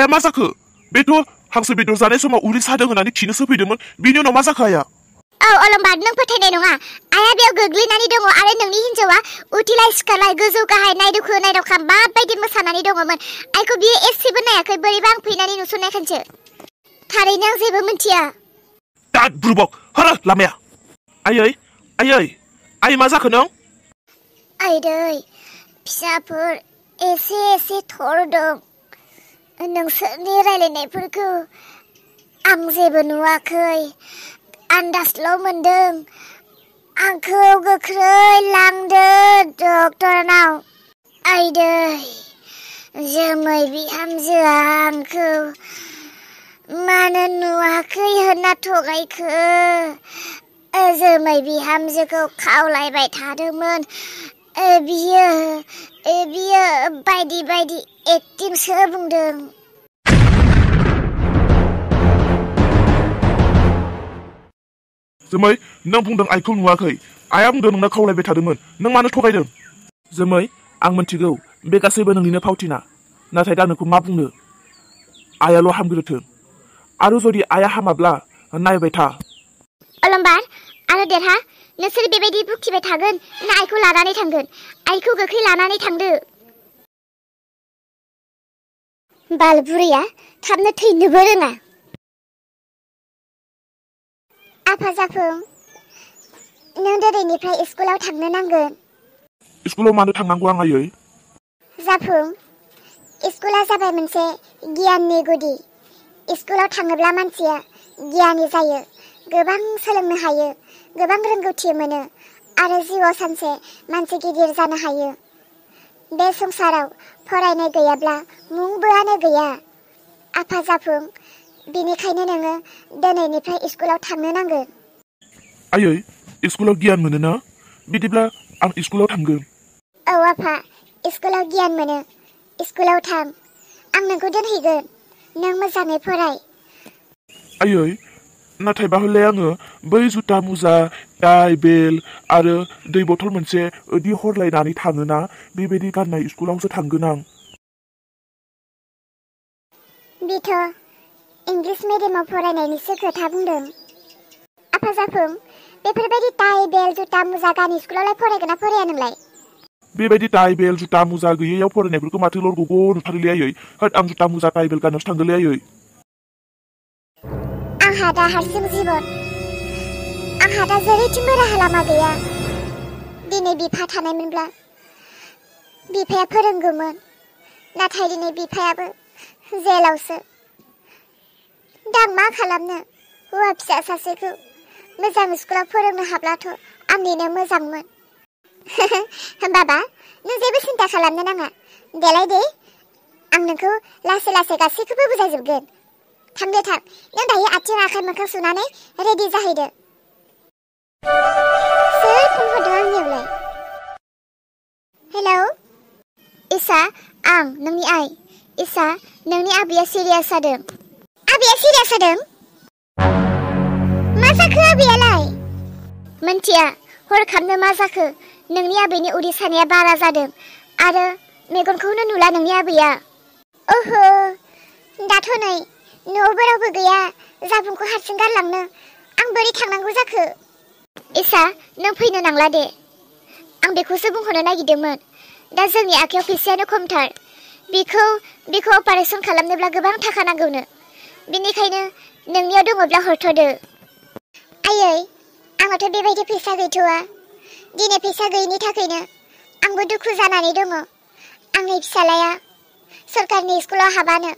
आया मा जाखो बेथ' हांसो बेदर जानाय समाव उदै सादों होननानै खिनोसो फैदोंमोन बिनि उनाव मा जाखो आया औ अलंबार नों फोथायनाय नङा आया बेयाव गोग्लैनानै दङ आरो नोंनि हिन्जावा उथिलाय सिखारलाय गोजौ गाहाय नायदुखु नायदावखा माबायदि मोसानानै दङमोन आइखौ बियो एसेबो नायाखै बोरैबा आं फैनानै नुसननायखायसो थारैनो आं जेबो मिन्थिया दाद बुरबक हर लामाया आयै मा जाखो नों आइदै फिसाफोर एसे थर दं नोंसोरनि रायलायनायफोरखौ आं जेबो नुवाखै आन्दाजल' मोनदों आंखौ गोख्रै लांदो डक्टरनाव आइदै जोमै बिहामजोआ आंखौ मानो नुवाखै होनना थगायखो जोमै बिहामजोखौ खावलायबाय थादोंमोन बियो बायदि एक्टिंसो बुंदों जोमै नों बुंदों आइखौ नुवाखै आइया बुंदों नोंनो खावलायबाय थादोंमोन नों मानो थगायदों जोमै आं मिन्थिगौ बे गासैबो नोंनिनो फावथिना नाथाय दा नोंखौ मा बुंनो आइयाल' हामग्रोथों आरो जुदि आइया हामाब्ला नायबाय था अलंबार आरो देरहा नोंसोर बेबायदि बुखिबाय थागोन ना आइखौ लानानै थांगोन आइखौ गोख्रै लानानै थांदो बाल बुरैया थाबनो थैनोबो रोङा आफा जाफुं नों दिनैनिफ्राय स्कुलाव थांनो नांगोन स्कुलाव मानो थांनांगौ आं आयै जाफुं स्कुला जाबाय मोनसे गियाननि गुदि स्कुलाव थाङोब्ला मानसिया गियानि जायो गोबां सोलोंनो हायो गोबां रोंगौथि मोनो आरो जिउआव सानसे मानसि गिदिर जानो हायो बे संसाराव फरायनाय गैयाब्ला मुंबोआनो गैया आफा जाफुं बेनिखायनो नोङो दिनैनिफ्राय स्कुलाव थांनो नांगोन आयै स्कुलाव गियान मोनो ना बिदिब्ला आं स्कुलाव थांगोन औ आफा स्कुलाव गियान मोनो स्कुलाव थां आं नोंखौ दोनहैगोन नों मोजाङै फराय आयै नाथायबा हले आङो बै जुथा मुजा टाइ बेल आरो दै बथल मोनसे इदि हरलायनानै थाङोना बेबायदि गाननाय स्कुलावसो थांगोन आं बिथ' इंलिस मिडियामाव फरायनायनिसो खोथा बुंदों आफा जाफुं बेफोरबायदि टाइ बेल जुथा मुजा गानि स्कुलावलाय फरायगोन ना फराया नोंलाय बेबायदि टाइ बेल जुथा मुजा गैयैयाव फरायनायफोरखौ माथो लरग'गौ नुथारोलै आयै होद आं जुथा मुजा टाइ बेल गाननासो थांगोनलै आयै आंहा दा हारसिं जिबन आंहा दा जेरैथिंबो राहा लामा गैया दिनै बिफा थानायमोनब्ला बिफाया फोरोंगौमोन नाथाय दिनै बिफायाबो जेलावसो दा मा खालामनो हौवा फिसा सासेखौ मोजां स्कुलाव फोरोंनो हाब्लाथ' आंनिनो मोजांमोन बाबा नों जेबो सिन्था खालामनो नाङा देलाय दे आं नोंखौ लासै गासैखौबो बुजायजोबगोन थांदो थां नों दायो आथिं आखाइ मोखां सुनानै रेडि जाहैदो सोर फन हरदों आंनियावलाय हेलौ इसा आं नोंनि आइ इसा नोंनि आबैया सिरियास जादों आबैया सिरियास जादों मा जाखो आबैयालाय मोनथिया हरखाबनो मा जाखो नोंनि आबैनि उदै सानाया बारा जादों आरो मेगनखौनो नुला नोंनि आबैया ओहो दाथ' नै न'आवबो रावबो गैया जाफुंखौ हारसिं गारलांनो आं बोरै थांनांगौ जाखो इसा नों फैनो नांला दे आं बेखौसो बुंहरनो नागिरदोंमोन दा जोंनि आखायाव फैसायानो खमथार बेखौ अपारेसन खालामनोब्ला गोबां थाखा नांगौनो बेनिखायनो नोंनियाव दङब्ला हरथ'दो आयै आंहाथ' बेबायदि फैसा गैथ'वा दिनै फैसा गैयिनि थाखायनो आंबो दुखु जानानै दङ आंनि फिसालाया सरकारनि स्कुलाव हाबानो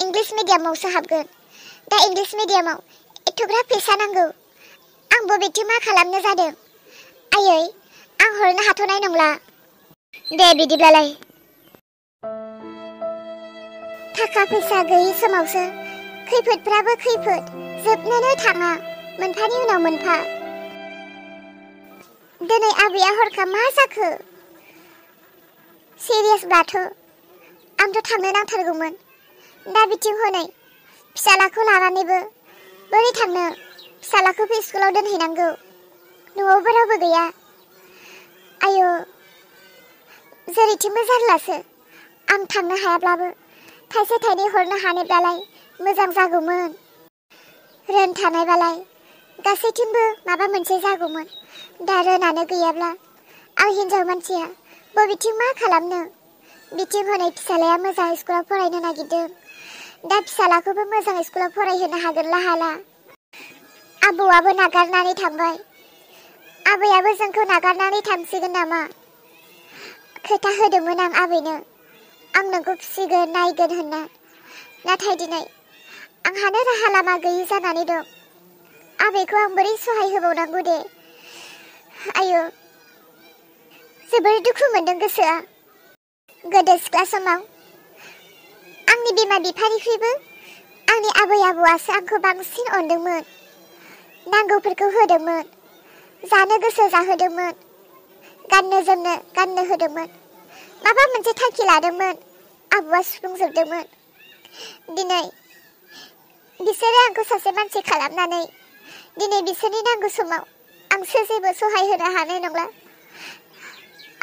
इंलिस मिडियामावसो हाबगोन दा इंलिस मिडियामाव एथ'ग्राब फैसा नांगौ आं बबेथिं मा खालामनो जादों आयै आं हरनो हाथ'नाय नंला दे बिदिब्लालाय थाखा फैसा गैयि समावसो खैफोदफ्राबो खैफोद जोबनोनो थाङा मोनफानि उनाव मोनफा दिनै आबैया हरखाब मा जाखो सिरियासब्लाथ' आंथ' थांनो नांथारगौमोन दा बिथिं हनै फिसालाखौ लानानैबो बोरै थांनो फिसालाखौबो स्कुलाव दोनहैनांगौ न'आवबो रावबो गैया आयौ जेरैथिंबो जारलासो आं थांनो हायाब्लाबो थाइसे थाइनै हरनो हानायब्लालाय मोजां जागौमोन। रोन थानायबालाय गासैथिंबो माबा मोनसे जागौमोन। दा रोनानो गैयाब्ला आं हिनजाव मानसिया बबेथिं मा खालामनो? बिथिं हनै फिसालाया मोजां स्कुलाव फरायनो नागिरदों। दा फिसालाखौबो मोजां स्कुलाव फरायहोनो हागोनला हाला। आबौआबो नागारनानै थांबाय। आबैयाबो जोंखौ नागारनानै थांसिगोन नामा? खोथा होदोंमोन आं आबैनो, आं नोंखौ फिसिगोन नायगोन होनना। नाथाय दिनै आंहानो राहा लामा गैयि जानानै दं। आबैखौ आं बोरै सहाय होबावनांगौ दे। आयौ, जोबोर दुखु मोनदों गोसोआ। गोदो सिख्ला समाव आंनि बिमा बिफानिख्रुइबो आंनि आबै आबौआसो आंखौ बांसिन अनदोंमोन। नांगौफोरखौ होदोंमोन, जानो गोसो जाहोदोंमोन, गाननो जोमनो गाननो होदोंमोन। माबा मोनसे थांखि लादोंमोन, आबौआ सुफुंजोबदोंमोन। दिनै बिसोरो आंखौ सासे मानसि खालामनानै दिनै बिसोरनि नांगौ समाव आंसो जेबो सहाय होनो हानाय नंला।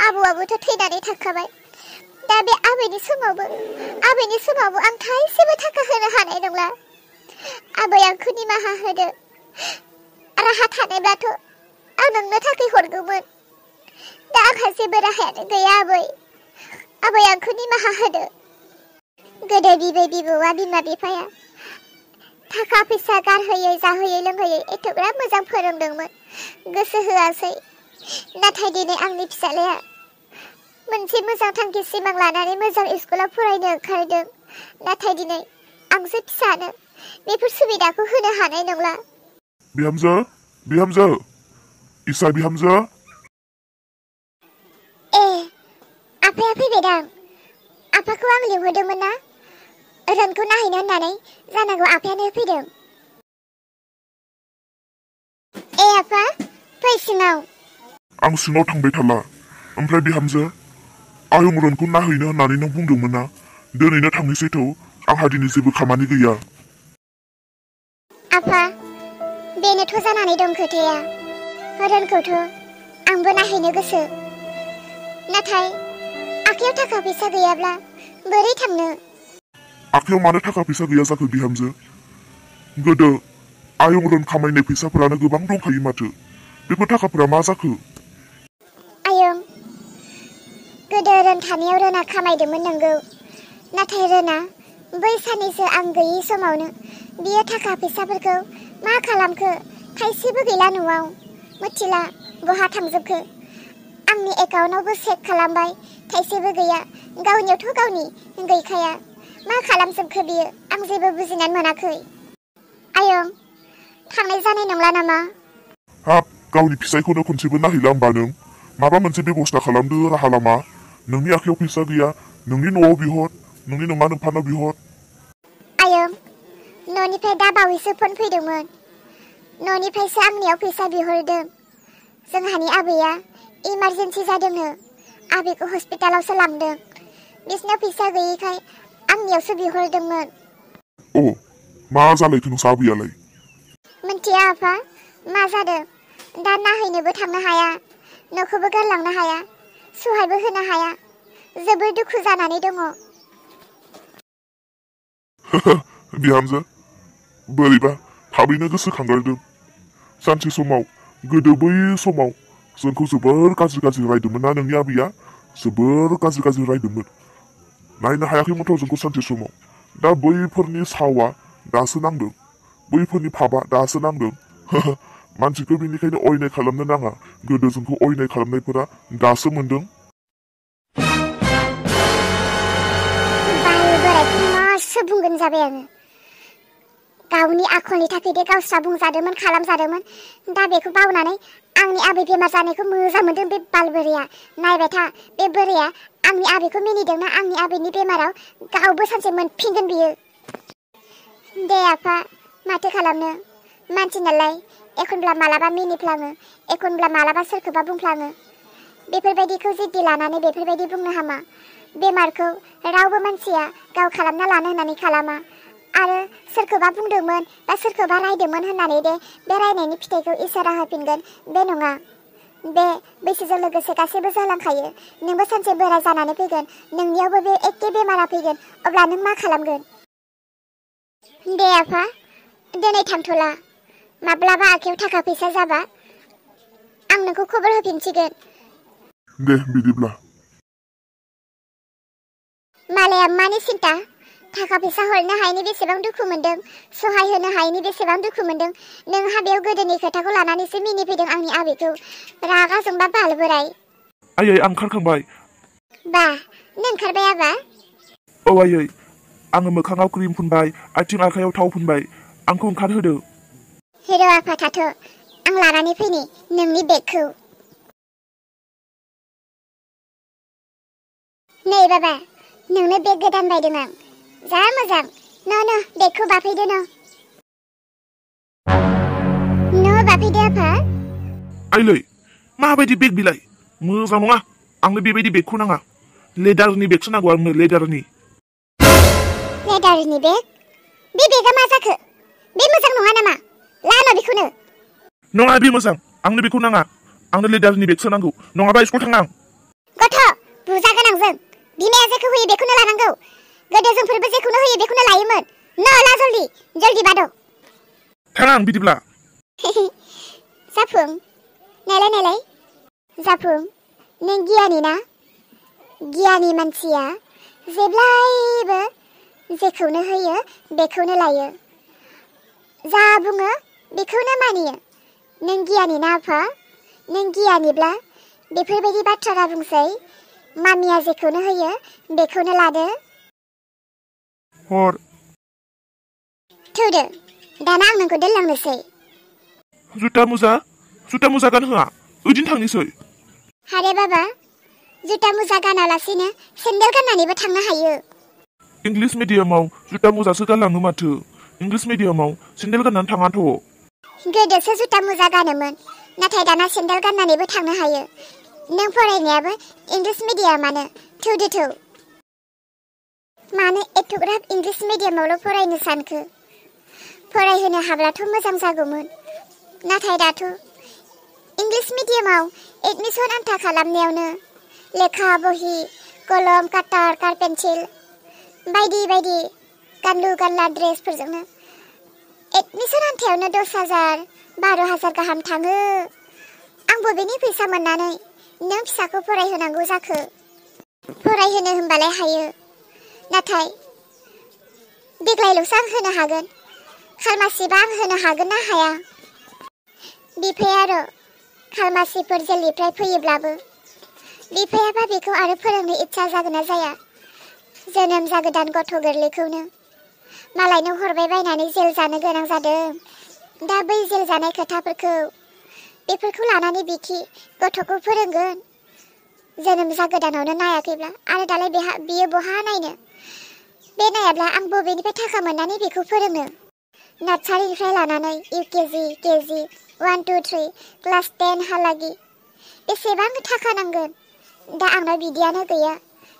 आबौआबोथ' थैनानै थांखाबाय। दा बे आबैनि समावबो आं थाइसेबो थाखा होनो हानाय नंला। आबै आंखौ निमाहा होदो। राहा थानायब्लाथ' आं नोंनो थाखाय हरगौमोन। दा आंहा जेबो राहायानो गैया आबै आंखौ निमाहा होदो। गोदो बिबै बिबौआ बिमा बिफाया थाखा फैसा गारहोयै जाहोयै लोंहोयै एथ'ग्राब मोजां फोरोंदोंमोन, गोसो होआसै। नाथाय दिनै आंनि फिसालाया मोनसे मोजां थांखि सिमां लानानै मोजां स्कुलाव फरायनो ओंखारदों। नाथाय दिनै आंसो फिसानो बेफोर सुबिदाखौ होनो हानाय नंला। बिहामजो, इसा बिहामजो। आफाया फैबायदां। आफाखौ आं लिंहरदोंमोन ना, रोनखौ नायहैनो होननानै जानांगौ आफायानो फैदों। आफा, फै सिङाव। आं सिङाव थांबाय थाला। ओमफ्राय बिहामजो, आयं रोनखौ नायहैनो होननानै नों बुंदोंमोन ना, दिनैनो थांनोसै थौ। आंहा दिनै जेबो खामानि गैया। आफा, बेनोथ' जानानै दं खोथाया। रोनखौथ' आंबो नायहैनो गोसो। नाथाय आखायाव थाखा फैसा गैयाब्ला बोरै थांनो? आखायाव मानो थाखा फैसा गैया जाखो बिहामजो? गोदो आयं रोन खामायनाय फैसाफोरानो गोबां दंखायो माथो। बेफोर थाखाफोरा मा जाखो? आयं, गोदो रोन थानायाव रोना खामायदोंमोन नंगौ। नाथाय रोना बै साननैसो आं गैयि समावनो बियो थाखा फैसाफोरखौ मा खालामखो? थाइसेबो गैला न'आव। मिथिला बहा थांजोबखो। आंनि एकाउन्टावबो चेक खालामबाय, थाइसेबो गैया। गावनियावथ' गावनि गैखाया। मा खालामजोबखो बियो? आं जेबो बुजिनानै मोनाखै। आयं, थांनाय जानाय नंला नामा? हाब, गावनि फिसायखौनो खनसेबो नायहैला होमबा नों? माबा मोनसे बेबस्था खालामदो, राहा लामा। नोंनि आखायाव फैसा गैया, नोंनि न'आव बिहर, नोंनि नङा नोंफानाव बिहर। आयं, न'निफ्राय दा बावैसो फन फैदोंमोन। न'निफ्रायसो आंनियाव फैसा बिहरदों। जोंहानि आबैया इमारजेन्सि जादोंनो, आबैखौ हस्पिटालावसो लांदों। बिसोरनाव फैसा गैयिखाय आंनियावसो बिहरदोंमोन। मा जालायखो नोंसा आबैयालाय? मिन्थिया आफा, मा जादों। दा नायहैनोबो थांनो हाया, न'खौबो गारलांनो हाया, सहायबो होनो हाया। जोबोर दुखु जानानै दङ। बिहामजो, बोरैबा थाबैनो गोसोखांगारदों। सानसे समाव, गोदो बै समाव जोंखौ जोबोर गाज्रि रायदोंमोन ना नोंनि आबैया? जोबोर गाज्रि रायदोंमोन। नायनो हायाखैमोनथ' जोंखौ सानसे समाव। दा बैफोरनि सावा दासो नांदों, बैफोरनि फाबा दासो नांदों। मानसिखौ बेनिखायनो अयनाय खालामनो नाङा। गोदो जोंखौ अयनाय खालामनायफोरा दासो मोनदों। मासो बुंगोन जाबाय आङो। गावनि आखलनि थाखाय दे गावस्रा बुंजादोंमोन, खालामजादोंमोन। दा बेखौ बावनानै आंनि आबै बेमार जानायखौ मोजां मोनदों बे बालबोरैया। नायबाय था, बे बोरैया आंनि आबैखौ मिनिदोंना आंनि आबैनि बेमाराव गावबो सानसे मोनफिनगोन बियो। दे आफा, माथो खालामनो। मानसि नालाय एखनब्ला मालाबा मिनिफ्लाङो, एखनब्ला मालाबा सोरखौबा बुंफ्लाङो। बेफोरबायदिखौ जिद्दि लानानै बेफोरबायदि बुंनो हामा। बेमारखौ रावबो मानसिया गाव खालामना लानो होननानै खालामा। आरो सोरखौबा बुंदोंमोन बा सोरखौबा रायदोंमोन होननानै दे बे रायनायनि फिथाइखौ इसोरा होफिनगोन बे नङा। बे बैसो बैसोजों लोगोसे गासैबो जालांखायो। नोंबो सानसे बोराय जानानै फैगोन, नोंनियावबो बे एखे बेमारा फैगोन, अब्ला नों मा खालामगोन? दे आफा, दिनै थांथ'ला। माब्लाबा आखायाव थाखा फैसा जाबा आं नोंखौ खबर होफिनसिगोन। दे बिदिब्ला। मालाया मानि सिन्था? थाखा फैसा हरनो हायैनि बेसेबां दुखु मोनदों, सहाय होनो हायैनि बेसेबां दुखु मोनदों। नोंहा बेयाव गोदोनि खोथाखौ लानानैसो मिनिफैदों आंनि आबैखौ। रागा जोंबा बाल बोराय। आयै आं ओंखारखांबाय। बा, नों ओंखारबाय आबा? औ आयै, आङो मोखाङाव क्रिम फुनबाय, आथिं आखायाव थाव फुनबाय। आंखौ ओंखारहोदो। हेर' आफा थाथ', आं लानानै फैनि नोंनि बेगखौ। नै बाबा, नोंनो बेग गोदान बायदों आं। जा मोजां। न' बेगखौ बाफैदो न'। बाफैदो आफा। आइलै, माबायदि बेग बिलाय? मोजां नङा, आंनो बेबायदि बेगखौ नाङा। लेदारनि बेगसो नांगौ आंनो, लेदारनि। लेदारनि बेग? बे बेगा मा जाखो? बे मोजां नङा नामा? लानो बेखौनो। नङा, बे मोजां। आंनो बेखौ नाङा। आंनो लेदारनि बेगसो नांगौ, नङाबा स्कुल थाङा आं। गथ', बुजागोन आंजों। बिमाया जेखौ होयो बेखौनो लानांगौ। गोदो जोंफोरबो जेखौनो होयो बेखौनो लायोमोन। ला जल्दि बाद'। थाङा आं बिदिब्ला। जाफुं, नायलाय। जाफुं, नों गियानि ना? गियानि मानसिया जेब्लायबो जेखौनो होयो बेखौनो लायो। जा बुङो बेखौनो मानियो। नों गियानि ना आफा? नों गियानिब्ला बेफोरबायदि बाथ्रा दा बुंसै। मामिया जेखौनो होयो बेखौनो लादो। हर। थौदो, दाना आं नोंखौ दोनलांनोसै। जुथा मुजा गानहोआ, ओइदिन थांनोसै। हारे बाबा, जुथा मुजा गानालासिनो सेन्देल गाननानैबो थांनो हायो। इंलिस मिडियामाव जुथा मुजासो गानलाङो माथो। इंलिस मिडियामाव सेन्देल गाननानै थाङाथ'। गोदोसो जुथा मुजा गानोमोन, नाथाय दाना सेन्देल गाननानैबो थांनो हायो। नों फरायनायाबो इंलिस मिडियामानो। थौ। मानो एथ'ग्राब इंलिस मिडियामावल' फरायनो सानखो? फरायहोनो हाब्लाथ' मोजां जागौमोन। नाथाय दाथ' इंलिस मिडियामाव एडमिसन आन्था खालामनायावनो लेखा बहि, कलम, काटार, पेन्सिल बायदि गानलु गानला ड्रेसफोरजोंनो एडमिसन आन्थायावनो 10,000, 12,000 गाहाम थाङो। आंबो बेनि फैसा मोननानै नों फिसाखौ फरायहोनांगौ जाखो? फरायहोनो होनबालाय हायो, नाथाय देग्लायल'सो आं होनो हागोन। खालमासिबा आं होनो हागोन ना हाया? बिफाया र' खालमासिफोर जेलनिफ्राय फैयोब्लाबो बिफायाबा बेखौ आरो फोरोंनो इच्छा जागोन ना जाया? जोनोम जागोदान गथ' गोरलैखौनो मालायनो हरबाय बायनानै जेल जानो गोनां जादों। दा बै जेल जानाय बेफोरखौ लानानै बिखि गथ'खौ फोरोंगोन। जोनोम जागोदानावनो नायाखैब्ला आरो दालाय बियो बहा नायनो? बे नायाब्ला आं बबेनिफ्राय थाखा मोननानै बेखौ फोरोंनो? नार्सारिनिफ्राय लानानै UKG, KG, 1, 2, 3, क्लास 10 हालागि बेसेबां थाखा नांगोन? दा आंनाव बिदियानो गैया।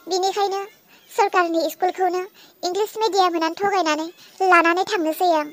बिनिखायनो सरकारनि स्कुलखौनो इंलिस मिडियाम होनानै थगायनानै लानानै थांनोसै आं।